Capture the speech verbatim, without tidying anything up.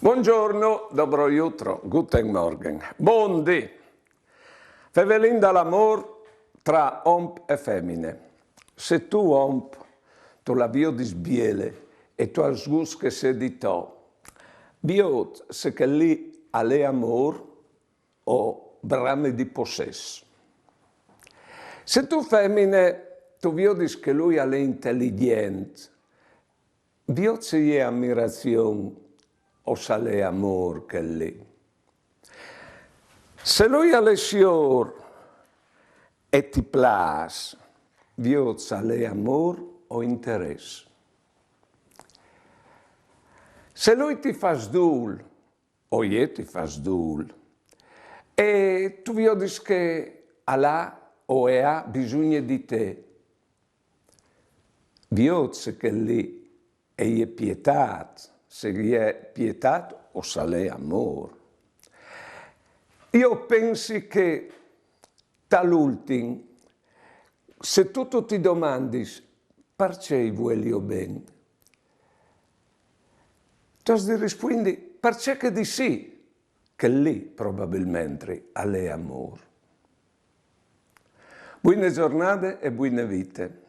Buongiorno, dobro jutro, guten Morgen. Bondi. Fevelin dal amôr tra om e femine. Se tu om, tu la viodis biele e tu âs gust che e sedi tô, viôt se chel li al è amôr o brame di possès. Se tu femine tu viodis che lui al è inteligjent, viôt se e je amirazion o se al è amôr chel li. Se lui al è siôr e ti plâs, viôt se al è amôr o interès. Se lui ti fâs dûl, o jê ti fâs dûl, e tu viodis che al à o e à bisugne di te, viôt se chel li e je pietât, se e je pietât o se al è amôr. Jo o pensi che tal ultin, se tu, tu ti domandis parcè i vuelio ben, tu âs di rispuindi parcè che di sì, chel li probabilmentri al è amôr. Buine zornade e buine vite.